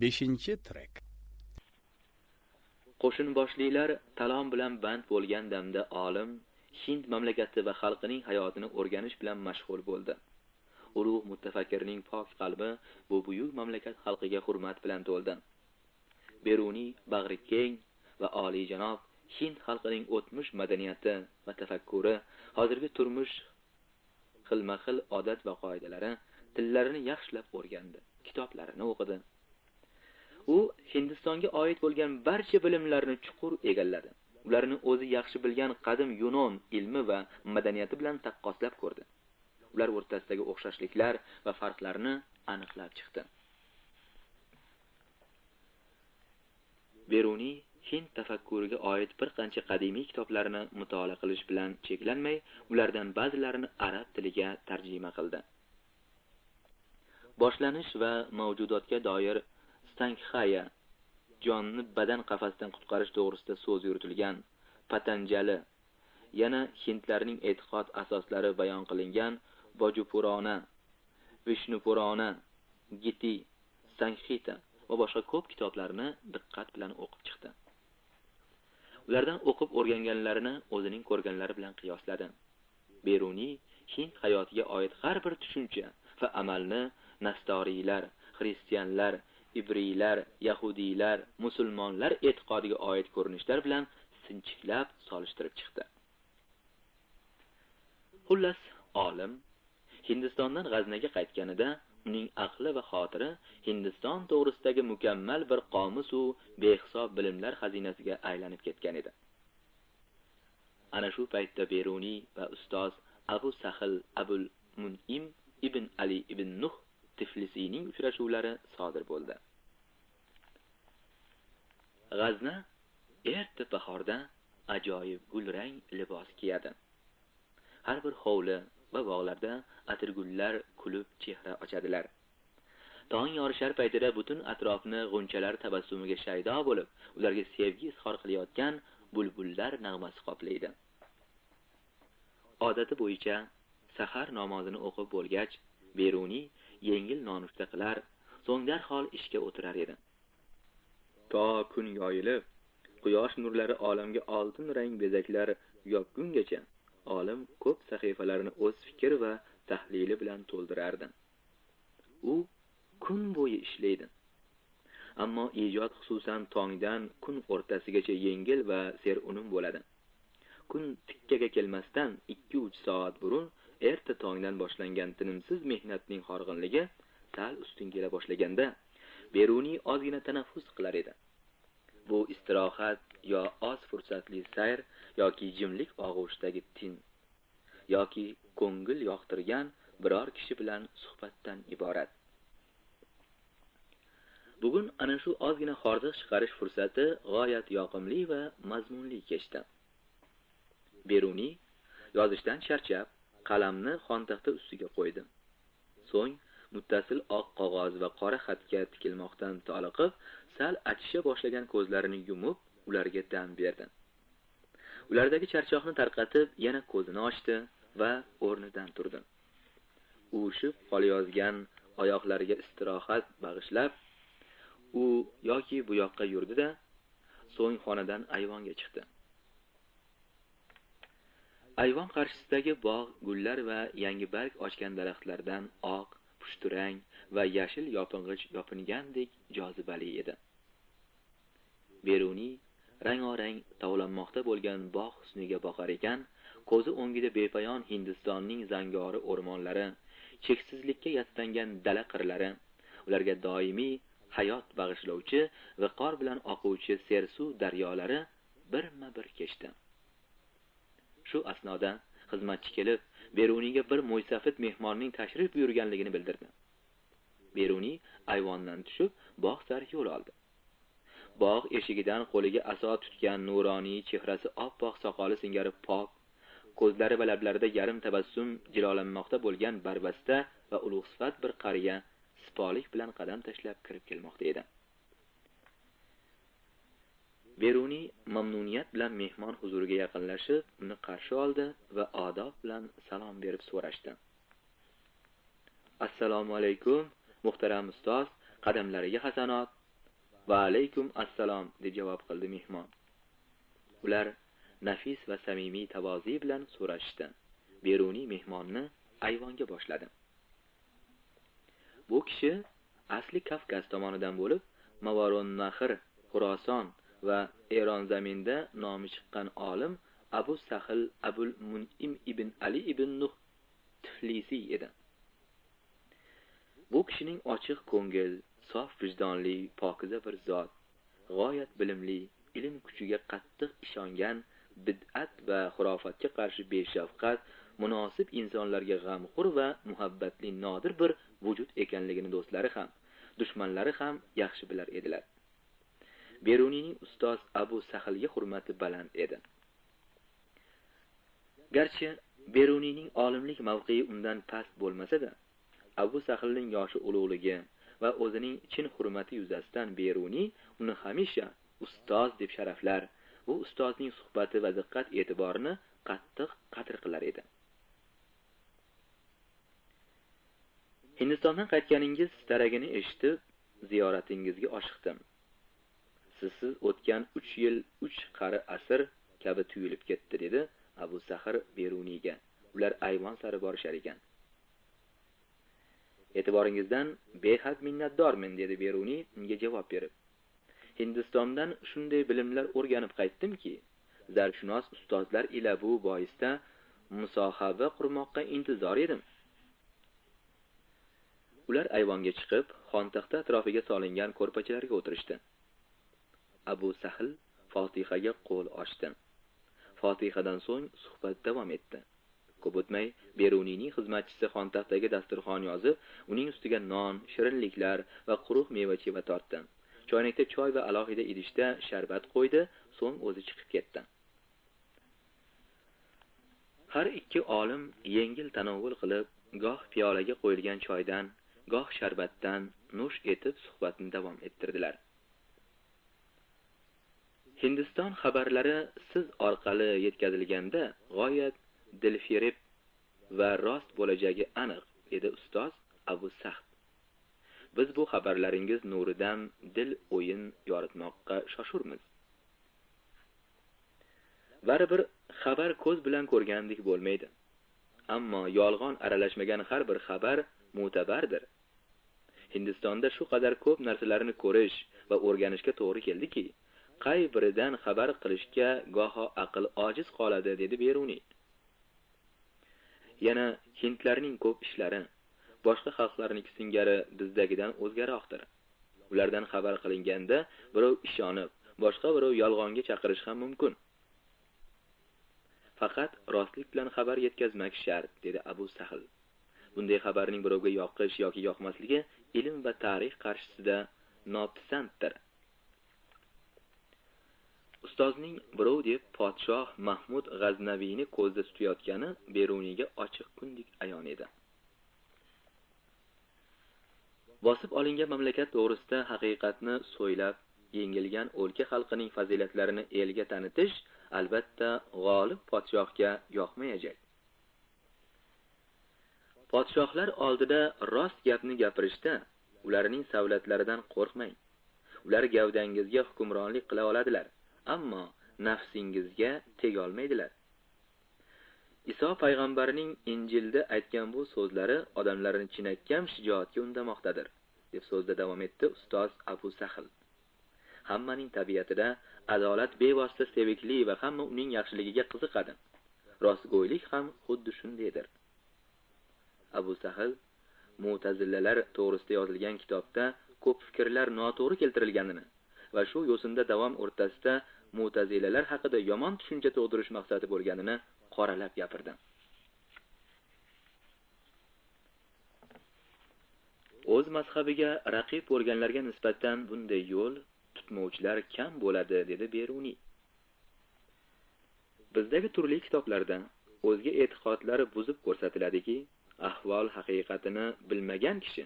5-trek. Qo'shinboshlilar talon bilan band bo'lgan damda olim Hind mamlakati va xalqining hayotini o'rganish bilan mashg'ul bo'ldi. Ulug' mutafakkirning pok qalbi bu buyuk mamlakat xalqiga hurmat bilan to'ldi. Beruniy bag'ri keng va oliyjanob Hind xalqining o'tmish madaniyati va tafakkuri, hozirgi turmush xilma-xil odat va qoidalari, tillarini yaxshilab o'rgandi, kitoblarini o'qidi. U Hindistonga oid bo'lgan barcha bilimlarni chuqur egalladi. Ularni o'zi yaxshi bilgan qadim Yunon ilmi va madaniyati bilan taqqoslab ko'rdi. Ular o'rtasidagi o'xshashliklar va farqlarni aniqlab chiqdi. Beruniy Hind tafakkuriga oid bir qancha qadimiy kitoblarni mutolaa qilish bilan cheklanmay, ulardan ba'zilarini arab tiliga tarjima qildi. Boshlanish va mavjudotga doir Sankhya, jonni badan qafasidan qutqarish to'g'risida so'z yuritilgan Patanjali, yana hindlarning e'tiqod asoslari bayon qilingan Bojupurona, Vishnupurona, Giti, Sankhita va boshqa ko'p kitoblarni diqqat bilan o'qib chiqdi. Ulardan o'qib o'rganganlarini o'zining ko'rganlari bilan qiyosladi. Beruniy Hind hayotiga oid har bir tushuncha va amalni nastoriylar, xristianlar, ibriylar, yahudiylar, musulmonlar e'tiqodiga oid ko'rinishlar bilan sinchiklab solishtirib chiqdi. Xullas, olim Hindistondan G'aznaga qaytganida uning aqli va xotiri Hindiston to'g'risidagi mukammal bir qomus u behisob bilimlar xazinasiga aylanib ketgan edi. Ana shu paytda Beruniy va ustoz Abu Sahl Abul Mun'im ibn Ali ibn Nuh Tiflisiyning uchrashuvlari sodir bo'ldi. G'azna erta bahorda ajoyib gulrang libos kiyadi. Har bir hovli va bog'larda atirgullar kulib chehra ochadilar. Tong yorishar paytida butun atrofni g'unchalar tabassumiga shaydo bo'lib, ularga sevgi izhor qilayotgan bulbullar nag'masi qoplaydi. Odati bo'yicha sahar namozini o'qib bo'lgach, Beruniy yengil nonushta qilar, so'ng darhol ishga o'tirar edi. To kun yoyilib, quyosh nurlari olamga oltin rang bezaklar yopgungacha olim ko'p sahifalarni o'z fikr va tahlili bilan to'ldirardi. U kun bo'yi ishlaydi. Ammo ijod xususan tongdan kun o'rtasigacha yengil va serunum bo'ladi. Kun tikkaga kelmasdan 2-3 soat burun erta tongdan boshlangan tinimsiz mehnatning horg'inligi sal ustun kela boshlaganda Beruniy ozgina tanaffus qilar edi. Bu istirohat yo oz fursatli sayr yoki jimlik og'ushidagi tin yoki ko'ngil yoqtirgan biror kishi bilan suhbatdan iborat. Bugun ana shu ozgina hordiq chiqarish fursati g'oyat yoqimli va mazmunli kechdi. Beruniy yozishdan charchab qalamni xontaxta ustiga qo'ydi. So'ng muttasil oq qog'oz va qora xatga tikilmoqdan toliqib, sal achisha boshlagan ko'zlarini yumib, ularga dam berdi. Ulardagi charchoqni tarqatib, yana ko'zini ochdi va o'rnidan turdi. Uvushib qolayozgan oyoqlariga istirohat bag'ishlab, u yoki bu yoqqa yurdi-da, so'ng xonadan ayvonga chiqdi. Ayvon qarshisidagi bog' gullar va yangi barg ochgan daraxtlardan oq, pushtirang va yashil yoping'ich yopingandek jozibali edi. Beruniy rang-orang tovlanmoqda bo'lgan bog' husniga boqar ekan, ko'zi o'ngida bepayon Hindistonning zangori o'rmonlari, cheksizlikka yastangan dala qirlari, ularga doimiy hayot bag'ishlovchi va qor bilan oquvchi sersuv daryolari birma-bir kechdi. Shu asnoda xizmatchi kelib, Beruniyga bir mo'ysafid mehmonning tashrif buyurganligini bildirdi. Beruniy ayvondan tushib, bog' sari yo'l oldi. Bog' eshigidan qo'liga aso tutgan nuroniy chehrasi oppoq soqoli singari pok, ko'zlari va lablarida yarim tabassum jilolanmoqda bo'lgan barbasta va ulug' sifat bir qariya sipolik bilan qadam tashlab kirib kelmoqda edi. Beruniy mamnuniyat bilan mehmon huzuriga yaqinlashib, uni qarshi oldi va odob bilan salom berib so'rashdi. Assalomu alaykum, muhtaram ustoz, qadamlariga hasanot. Va alaykum assalom, deb javob qildi mehmon. Ular nafis va samimiy tavozi bilan so'rashdi. Beruniy mehmonni ayvonga boshladi. Bu kishi asli Kavkaz tomonidan bo'lib, Mavaron-Nahr, Xuroson va Eron zaminda nomi chiqqan olim Abu Sahl Abul Mun'im ibn Ali ibn Nuh Tiflisi edi. Bu kishining ochiq ko'ngil, sof vijdonli, pokiza bir zot, g'oyat bilimli, ilm kuchiga qattiq ishongan, bid'at va xurofatga qarshi beshafqat, munosib insonlarga g'amxo'r va muhabbatli nodir bir vujud ekanligini do'stlari ham, dushmanlari ham yaxshi bilar edilar. Beruniyning ustoz Abu Sahlga hurmati baland edi. Garchi Beruniyning olimlik mavqei undan past bo'lmasa-da, Abu Sahlning yoshi ulug'ligi va o'zining chin hurmati yuzasidan Beruniy uni hamisha ustoz deb sharaflar, bu ustozning suhbati va diqqat e'tiborini qattiq qadr qilar edi. Hindistondan qaytganingiz daragini eshitib, ziyoratingizga oshiqdim. Sizsiz o'tgan 3 yil 3 qari asr kabi tuyulib ketdi, dedi Abu Sahr Beruniyga. Ular ayvon sari borishar ekan. E'tiboringizdan behad minnatdormen, dedi Beruniy unga javob berib. Hindistondan shunday bilimlar o'rganib qaytdimki, zarshunos ustozlar ila bu boisda musohaba qurmoqqa intizor edim. Ular ayvonga chiqib, xontaxta atrofiga solingan ko'rpachalarga o'tirishdi. Abu Sahl Fotihaga qo'l ochdi. Fotihadan so'ng suhbat davom etdi. Ko'p o'tmay Beruniyning xizmatchisi xontaxtaga dasturxon yozib, uning ustiga non, shirinliklar va quruq meva-cheva tortdi. Choynakda choy va alohida idishda sharbat qo'ydi, so'ng o'zi chiqib ketdi. Har ikki olim yengil tanovul qilib, goh piyolaga qo'yilgan choydan, goh sharbatdan nush etib suhbatni davom ettirdilar. Hindiston xabarlari siz orqali yetkazilganda g'oyat dilfirib va rost bo'lajagi aniq, dedi ustoz Abu Sahl. Biz bu xabarlaringiz nuridan dil o'yin yoritmoqqa shoshurmiz. Baribir xabar ko'z bilan ko'rgandek bo'lmaydi. Ammo yolg'on aralashmagan har bir xabar mo'tabardir. Hindistonda shu qadar ko'p narsalarni ko'rish va o'rganishga to'g'ri keldiki, qay biridan xabar qilishga goho aql ojiz qoladi, dedi Beruniy. Yana hindlarning ko'p ishlari boshqa xalqlarniki singari bizdagidan o'zgaroqdir. Ulardan xabar qilinganda birov ishonib, boshqa birov yolg'onga chaqirish ham mumkin. Faqat rostlik bilan xabar yetkazmak shart, dedi Abu Sahl. Bunday xabarning birovga yoqish yoki yoqmasligi ilm va tarix qarshisida nopisanddir. Ustozning birov deb podshoh Mahmud G'aznaviyni ko'zda tutayotgani Beruniyga ochiq kundek ayon edi. Bosib olingan mamlakat to'g'risida haqiqatni so'ylab, yengilgan o'lka xalqining fazilatlarini elga tanitish albatta g'olib podshohga yoqmayajak. Podshohlar oldida rost gapni gapirishda ularning savlatlaridan qo'rqmang. Ular gavdangizga hukmronlik qila oladilar, ammo nafsingizga tega olmaydilar. Iso payg'ambarning Injilda aytgan bu so'zlari odamlarni chinakam shijoatga undamoqdadir, deb so'zda davom etdi ustoz Abu Sahl. Hammaning tabiatida adolat bevosita sevikli va hamma uning yaxshiligiga qiziqadi. Rostgo'ylik ham xuddi shundaydir. Abu Sahl Mu'tazilalar to'g'risida yozilgan kitobda ko'p fikrlar noto'g'ri keltirilganini va shu yo'sinda davom o'rtasida Mu'tazilalar haqida yomon tushuncha tug'dirish maqsadi bo'lganini qoralab gapirdi. O'z mazhabiga raqib bo'lganlarga nisbatan bunday yo'l tutmovchilar kam bo'ladi, dedi Beruniy. Bizdagi turli kitoblarda o'zga e'tiqodlari buzib ko'rsatiladiki, ahvol haqiqatini bilmagan kishi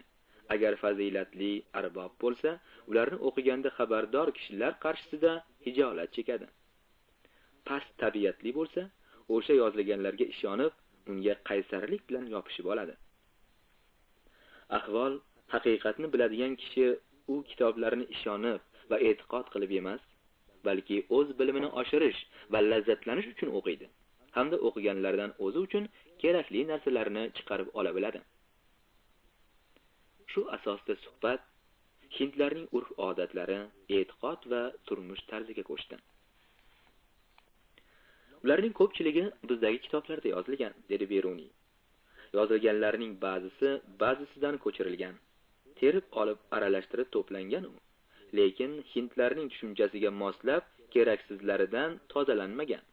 agar fazilatli arbob bo'lsa, ularni o'qiganda xabardor kishilar qarshisida hijolat chekadi. Past tabiatli bo'lsa, o'sha yozilganlarga ishonib, unga qaysarlik bilan yopishib oladi. Ahvol haqiqatni biladigan kishi u kitoblarni ishonib va e'tiqod qilib emas, balki o'z bilimini oshirish va lazzatlanish uchun o'qiydi hamda o'qiganlardan o'zi uchun kerakli narsalarni chiqarib ola biladi. Shu asosda suhbat hindlarning urf-odatlari, e'tiqod va turmush tarziga ko'chdi. Ularning ko'pchiligi bizdagi kitoblarda yozilgan, dedi Beruniy. Yozilganlarning ba'zisi ba'zisidan ko'chirilgan, terib olib aralashtirib to'plangan u, lekin hindlarning tushunchasiga moslab keraksizlaridan tozalanmagan.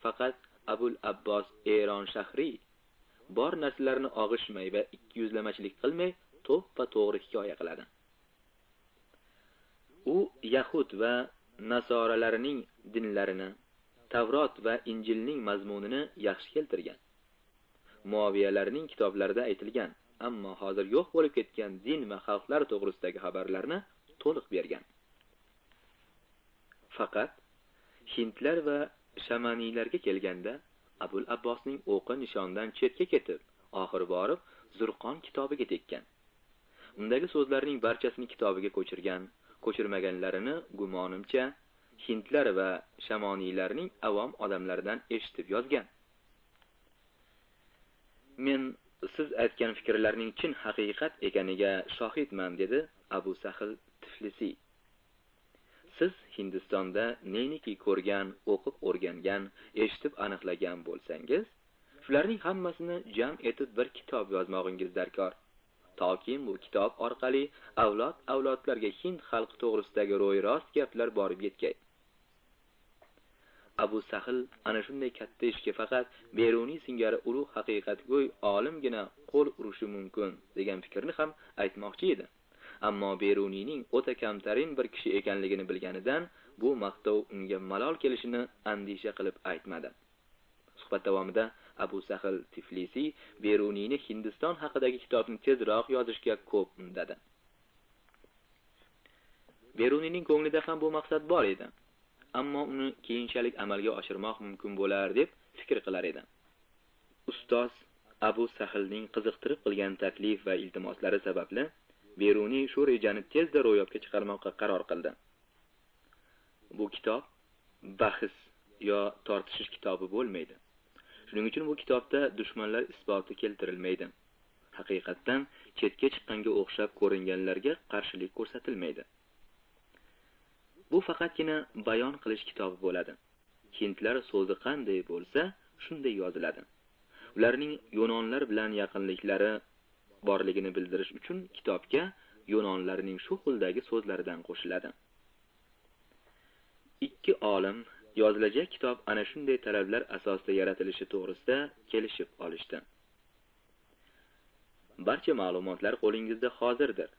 Faqat Abul Abbos Eron Shahriy bor narsalarni og'ishmay va ikkiyuzlamachilik qilmay to'ppa-to'g'ri hikoya qiladi. U Yahud va Nasoralarning dinlarini, Tavrot va Injilning mazmunini yaxshi keltirgan. Muaviyalarning kitoblarida aytilgan, ammo hozir yo'q bo'lib ketgan din va xalqlar to'g'risidagi xabarlarni to'liq bergan. Faqat hindlar va shamaniylarga kelganda Abul Abbosning o'qi nishondan chetga ketib, oxiri borib Zurqon kitobiga tekkan. Undagi so'zlarning barchasini kitobiga ko'chirgan, ko'chirmaganlarini gumonimcha hindlar va shamoniylarning avom odamlaridan eshitib yozgan. Men siz aytgan fikrlarning chin haqiqat ekaniga shohidman, dedi Abu Sahl Tiflisiy. Siz Hindistonda neniki ko'rgan, o'qib o'rgangan, eshitib aniqlagan bo'lsangiz, shularning hammasini jam etib bir kitob yozmog'ingiz darkor. Toki bu kitob orqali avlod-avlodlarga hind xalqi to'g'risidagi ro'yrost gaplar borib yetgay. Abu Sahl ana shunday katta ishga faqat Beruniy singari ulug' haqiqatgo'y olimgina qo'l urishi mumkin degan fikrni ham aytmoqchi edi. Ammo Beruniyning o'ta kamtarin bir kishi ekanligini bilganidan bu maqtov unga malol kelishini andisha qilib aytmadi. Suhbat davomida Abu Sahl Tiflisiy Beruniyni Hindiston haqidagi kitobni tezroq yozishga ko'p undadi. Beruniyning ko'nglida ham bu maqsad bor edi, ammo uni keyinchalik amalga oshirmoq mumkin bo'lar deb fikr qilar edi. Ustoz Abu Sahlning qiziqtirib qilgan taklif va iltimoslari sababli Beruniy shu rejani tezda ro'yobga chiqarmoqqa qaror qildi. Bu kitob bahs yo tortishish kitobi bo'lmaydi. Shuning uchun bu kitobda dushmanlar isboti keltirilmaydi. Haqiqatdan chetga chiqqanga o'xshab ko'ringanlarga qarshilik ko'rsatilmaydi. Bu faqatgina bayon qilish kitobi bo'ladi. Hindlar so'zi qanday bo'lsa, shunday yoziladi. Ularning yunonlar bilan yaqinliklari borligini bildirish uchun kitobga yunonlarning shu xildagi so'zlaridan qo'shiladi. Ikki olim yozilajak kitob ana shunday talablar asosida yaratilishi to'g'risida kelishib olishdi. Barcha ma'lumotlar qo'lingizda hozirdir.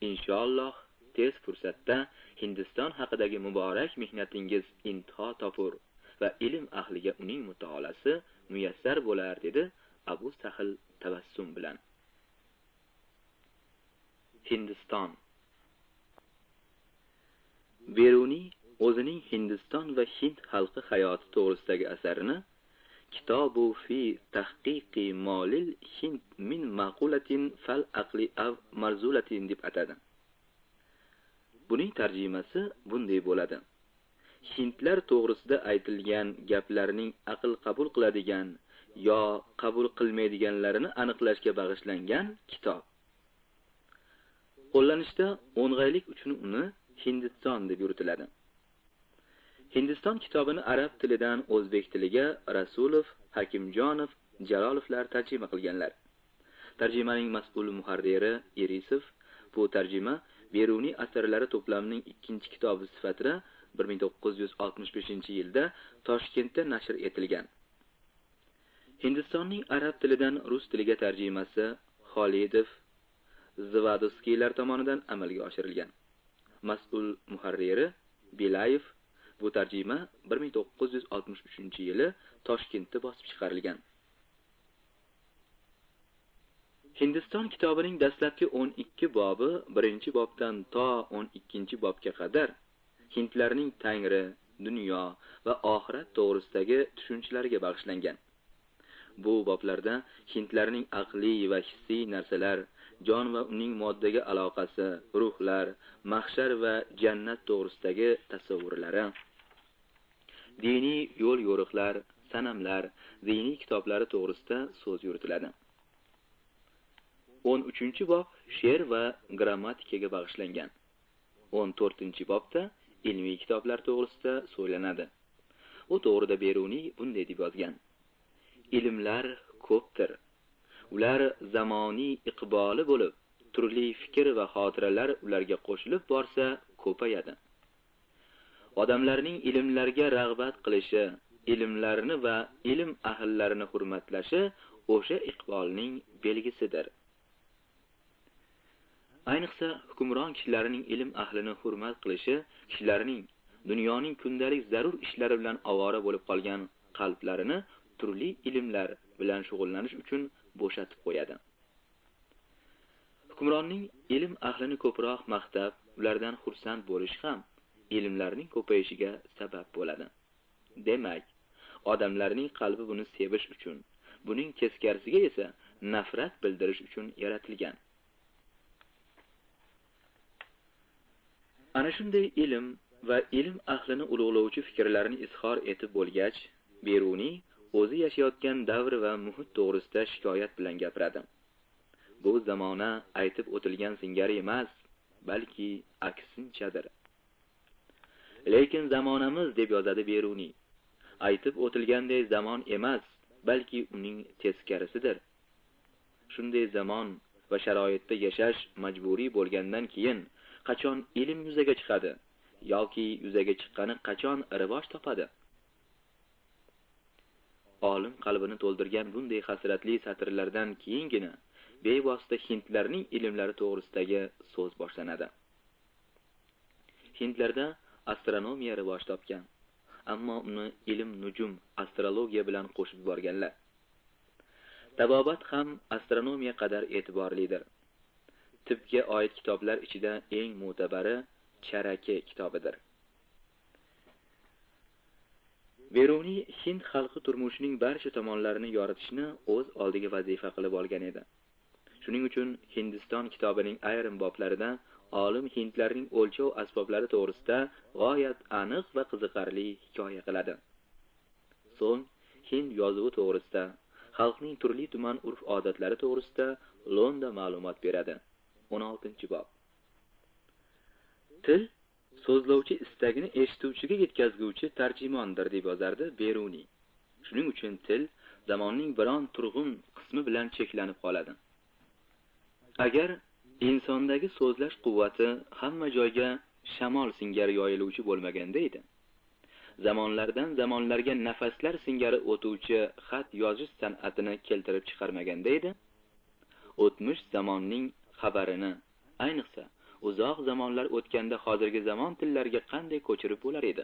Inshaalloh tez fursatda Hindiston haqidagi muborak mehnatingiz intiho topur va ilm ahliga uning mutolaasi muyassar bo'lar, dedi Abu Sahl tabassum bilan. Hindiston. Beruniy o'zining Hindiston va Hind xalqi hayoti to'g'risidagi asarini Kitobu fi tahqiqi molil Hind min maqulatin fal aqli av marzulatin deb atadi. Buning tarjimasi bunday bo'ladi: Hindlar to'g'risida aytilgan gaplarning aql qabul qiladigan yo qabul qilmaydiganlarini aniqlashga bag'ishlangan kitob. Qo'llanishda o'ng'aylik uchun uni Hindiston deb yuritiladi. Hindiston kitobini arab tilidan o'zbek tiliga Rasulov, Hakimjonov, Jalolovlar tarjima qilganlar. Tarjimaning mas'ul muharriri Irisov. Bu tarjima Beruniy asarlari to'plamining ikkinchi kitobi sifatida 1965-yilda Toshkentda nashr etilgan. Hindistonning arab tilidan rus tiliga tarjimasi Xolidov, Zavadovskiylar tomonidan amalga oshirilgan. Mas'ul muharriri Belayev. Bu tarjima 1963-yili Toshkentda bosib chiqarilgan. Hindiston kitobining dastlabki 12 bobi 1-bobdan to 12-bobga qadar hindlarning tangri, dunyo va oxirat to'g'risidagi tushunchalariga bag'ishlangan. Bu boblarda hindlarning aqliy va hissiy narsalar, jon va uning moddaga aloqasi, ruhlar, mahshar va jannat to'g'risidagi tasavvurlari, diniy yo'l yo'riqlar, sanamlar, diniy kitoblari to'g'risida so'z yuritiladi. 13-bob she'r va grammatikaga bag'ishlangan. 14-bobda ilmiy kitoblar to'g'risida so'zlanadi. U to'g'rida Beruniy bunday deb yozgan: Ilmlar ko'pdir. Ular zamoniy iqboli bo'lib, turli fikr va xotiralar ularga qo'shilib borsa ko'payadi. Odamlarning ilmlarga rag'bat qilishi, ilmlarni va ilm ahllarini hurmatlashi o'sha iqbolning belgisidir. Ayniqsa hukmron kishilarning ilm ahlini hurmat qilishi kishilarning dunyoning kundalik zarur ishlari bilan ovora bo'lib qolgan qalblarini turli ilmlar bilan shug'ullanish uchun bo'shatib qo'yadi. Hukmronning ilm ahlini ko'proq maqtab, ulardan xursand bo'lishi ham ilmlarning ko'payishiga sabab bo'ladi. Demak, odamlarning qalbi buni sevish uchun, buning teskarisiga esa nafrat bildirish uchun yaratilgan. Ana shunday ilm va ilm ahlini ulug'lovchi fikrlarni izhor etib bo'lgach, Beruniy o'zi yashayotgan davr va muhit to'g'risida shikoyat bilan gapiradi. Bu zamona aytib o'tilgan singari emas, balki aksinchadir. Lekin zamonamiz, deb yozadi Beruniy, aytib o'tilganday zamon emas, balki uning teskarisidir. Shunday zamon va sharoitda yashash majburiy bo'lgandan keyin qachon ilm yuzaga chiqadi yoki yuzaga chiqqani qachon rivoj topadi? Olim qalbini to'ldirgan bunday hasratli satrlardan keyingina bevosita hindlarning ilmlari to'g'risidagi so'z boshlanadi. Hindlarda astronomiya rivoj topgan, ammo uni ilm nujum, astrologiya bilan qo'shib yuborganlar. Tabobat ham astronomiya qadar e'tiborlidir. Tibga oid kitoblar ichida eng mo'tabari Charaki kitobidir. Beruniy Hind xalqi turmushining barcha tomonlarini yoritishni o'z oldiga vazifa qilib olgan edi. Shuning uchun Hindiston kitobining ayrim boblarida olim hindlarning o'lchov asboblari to'g'risida g'oyat aniq va qiziqarli hikoya qiladi. So'ng hind yozuvi to'g'risida, xalqning turli tuman urf-odatlari to'g'risida lo'nda ma'lumot beradi. 16-bob. Til so'zlovchi istagini eshituvchiga yetkazguvchi tarjimondir, deb yozardi Beruniy. Shuning uchun til zamonning biron turg'un qismi bilan cheklanib qoladi. Agar insondagi so'zlash quvvati hamma joyga shamol singari yoyiluvchi bo'lmaganda edi, zamonlardan zamonlarga nafaslar singari o'tuvchi xat yozish san'atini keltirib chiqarmaganda edi, o'tmish zamonning xabarini, ayniqsa uzoq zamonlar o'tganda hozirgi zamon tillariga qanday ko'chirib bo'lar edi?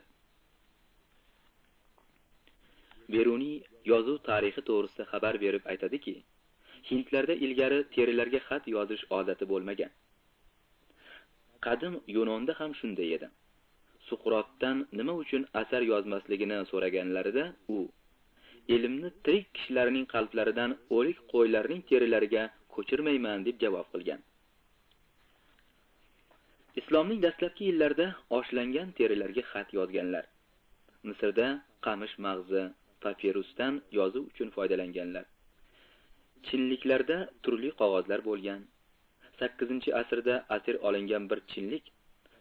Beruniy yozuv tarixi to'g'risida xabar berib aytadiki, hindlarda ilgari terilarga xat yozish odati bo'lmagan. Qadim Yunonda ham shunday edi. Suqrotdan nima uchun asar yozmasligini so'raganlarida u ilmni tirik kishilarning qalblaridan o'lik qo'ylarning terilariga ko'chirmayman deb javob qilgan. Islomning dastlabki yillarida oshlangan terilarga xat yozganlar. Misrda qamish mag'zi, papirusdan yozuv uchun foydalanganlar. Chinliklarda turli qog'ozlar bo'lgan. 8-asrda asir olingan bir chinlik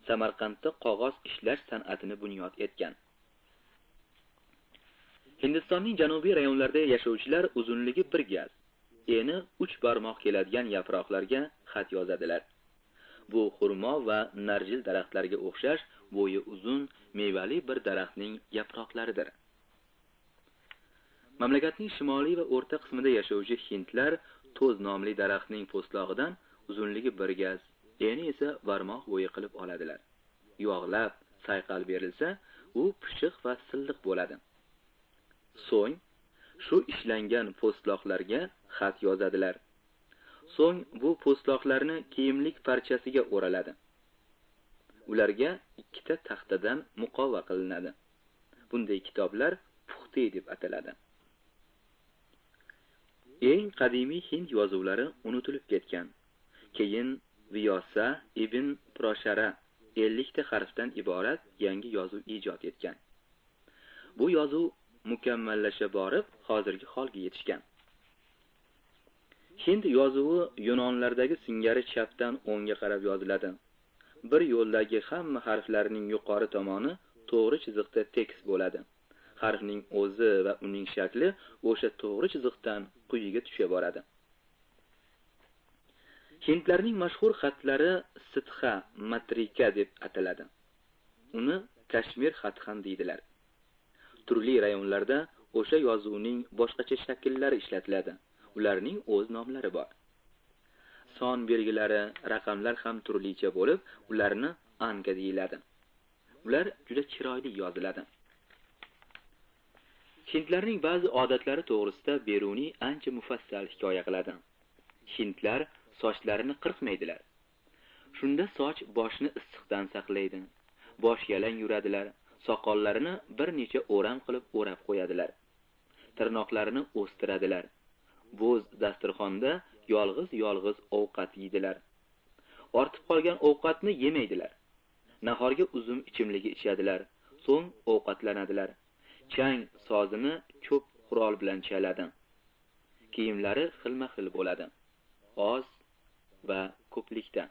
Samarqandda qog'oz ishlash san'atini bunyod etgan. Hindistonning janubiy rayonlarida yashovchilar uzunligi 1 gaz, eni 3 barmoq keladigan yaproqlarga xat yozadilar. Bu xurmo va narjil daraxtlariga o'xshash bo'yi uzun, mevali bir daraxtning yaproqlaridir. Mamlakatning shimoliy va o'rta qismida yashovchi hindlar to'z nomli daraxtning po'stlog'idan uzunligi 1 gaz, eni esa barmoq bo'yi qilib oladilar. Yog'lab sayqal berilsa, u pishiq va silliq bo'ladi. So'ng shu ishlangan po'stloqlarga xat yozadilar. So'ng bu po'stloqlarni kiyimlik parchasiga o'raladi. Ularga 2 ta taxtadan muqova qilinadi. Bunday kitoblar puxti deb ataladi. Eng qadimiy hind yozuvlari unutilib ketgan. Keyin Vyosa ibn Proshara 50 ta harfdan iborat yangi yozuv ijod etgan. Bu yozuv mukammallasha borib, hozirgi holga yetishgan. Hind yozuvi yunonlardagi singari chapdan o'ngga qarab yoziladi. Bir yo'ldagi hamma harflarning yuqori tomoni to'g'ri chiziqda tekis bo'ladi. Harfning o'zi va uning shakli o'sha to'g'ri chiziqdan quyiga tusha boradi. Hindlarning mashhur xatlari sitxa, matrika deb ataladi. Uni Kashmir xati ham deydilar. Turli rayonlarda o'sha yozuvning boshqacha shakllari ishlatiladi. Ularning o'z nomlari bor. Son belgilari, raqamlar ham turlicha bo'lib, ularni anka deyiladi. Ular juda chiroyli yoziladi. Hindlarning ba'zi odatlari to'g'risida Beruniy ancha mufassal hikoya qiladi. Hindlar sochlarini qirqmaydilar. Shunda soch boshni issiqdan saqlaydi. Bosh yalang yuradilar, soqollarini bir necha o'ram qilib o'rab qo'yadilar. Tirnoqlarini o'stiradilar. Bo'z dasturxonda yolg'iz-yolg'iz ovqat yeydilar. Ortib qolgan ovqatni yemaydilar. Nahorga uzum ichimligi ichadilar, so'ng ovqatlanadilar. Chang sozini cho'p qurol bilan chaladi. Kiyimlari xilma-xil bo'ladi. Oz va ko'plikda.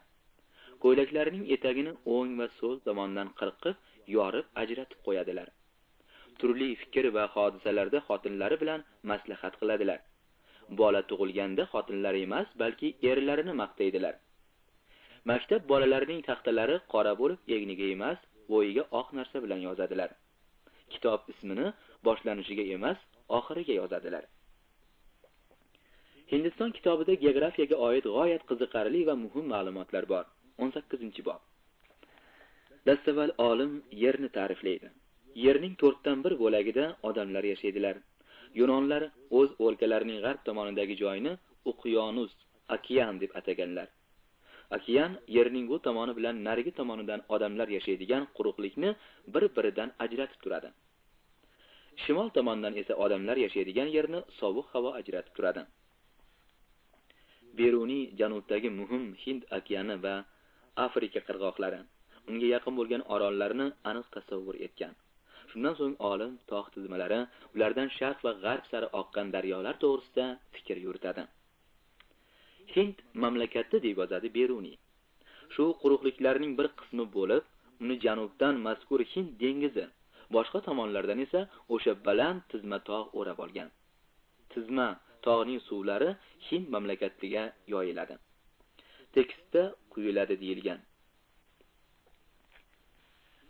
Ko'ylaklarining etagini o'ng va so'l tomondan qirqib, yorib ajratib qo'yadilar. Turli fikr va hodisalarda xotinlari bilan maslahat qiladilar. Bola tug'ilganda xotinlari emas, balki erlarini maqtaydilar. Maktab bolalarining taxtalari qora bo'lib, egniga emas, bo'yiga oq narsa bilan yozadilar. Kitob ismini boshlanishiga emas, oxiriga yozadilar. Hindiston kitobida geografiyaga oid g'oyat qiziqarli va muhim ma'lumotlar bor. 18-bob. Dastavval olim yerni ta'riflaydi. Yerning 1/4 bo'lagida odamlar yashaydilar. Yunonlar o'z o'lkalarining g'arb tomonidagi joyni Uqyonus, okean deb ataganlar. Okean yerning bu tomoni bilan narigi tomonidan odamlar yashaydigan quruqlikni bir-biridan ajratib turadi. Shimol tomondan esa odamlar yashaydigan yerni sovuq havo ajratib turadi. Beruniy janubdagi muhim Hind okeani va Afrika qirg'oqlari, unga yaqin bo'lgan orollarni aniq tasavvur etgan. Shundan so'ng olim tog' tizmalari, ulardan sharq va g'arb sari oqqan daryolar to'g'risida fikr yuritadi. Hind mamlakati deb yozadi Beruniy. Shu quruqliklarning bir qismi bo'lib, uni janubdan mazkur Hind dengizi, boshqa tomonlardan esa o'sha baland tizma tog' o'rab olgan. Tizma tog'ning suvlari Hind mamlakatiga yoyiladi. Tekstda quyiladi deyilgan.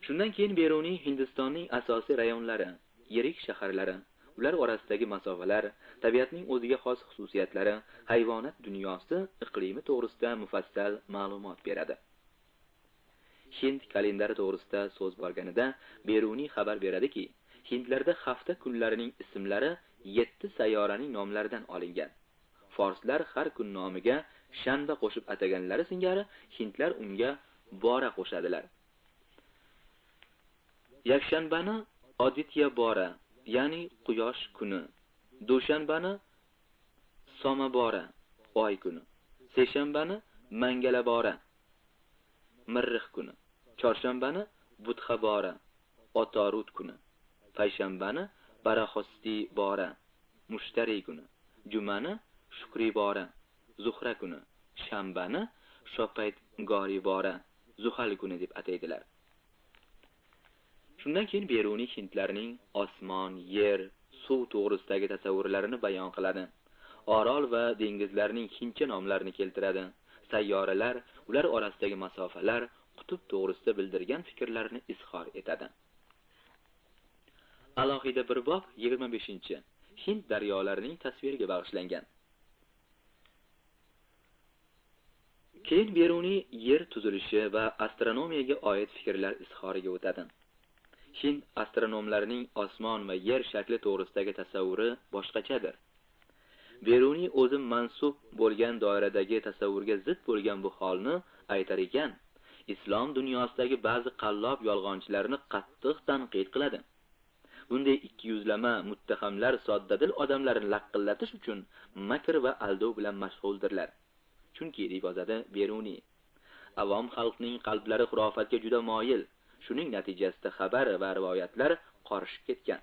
Shundan keyin Beruniy Hindistonning asosiy rayonlari, yirik shaharlari, ular orasidagi masofalar, tabiatning o'ziga xos xususiyatlari, hayvonot dunyosi, iqlimi to'g'risida mufassal ma'lumot beradi. Hind kalendari to'g'risida so'z borganida Beruniy xabar beradiki, hindlarda hafta kunlarining ismlari 7 sayyoraning nomlaridan olingan. Forslar har kun nomiga shanba qo'shib ataganlari singari hindlar unga bora qo'shadilar. Yakshanbani Aditya bora, ya'ni quyosh kuni, dushanbani Somabora, oy kuni, seshanbani Mangalabora, Mirrix kuni, chorshanbani Budhabora, Otorut kuni, payshanbani Baraxosti bora, Mushtari kuni, jumani Shukribora, Zuhra kuni, shanbani Shopaytgoribora, Zuhal kuni deb ataydilar. Shundan keyin Beruniy hindlarning osmon, yer, suv to'g'risidagi tasavvurlarini bayon qiladi. Orol va dengizlarning hindcha nomlarini keltiradi. Sayyoralar, ular orasidagi masofalar, qutb to'g'risida bildirgan fikrlarini izhor etadi. Alohida bir bob 25. Hind daryolarining tasviriga bag'ishlangan. Keyin Beruniy yer tuzilishi va astronomiyaga oid fikrlar izhoriga o'tadi. Hind astronomlarining osmon va yer shakli to'g'risidagi tasavvuri boshqachadir. Beruniy o'zi mansub bo'lgan doiradagi tasavvurga zid bo'lgan bu holni aytar ekan, islom dunyosidagi ba'zi qallob yolg'onchilarni qattiq tanqid qiladi. Bunday ikkiyuzlama muttahamlar soddadil odamlarni laqillatish uchun makr va aldov bilan mashg'uldirlar. Chunki, deb yozadi Beruniy, avom xalqning qalblari xurofatga juda moyil. Shuning natijasida xabar va rivoyatlar qorishib ketgan.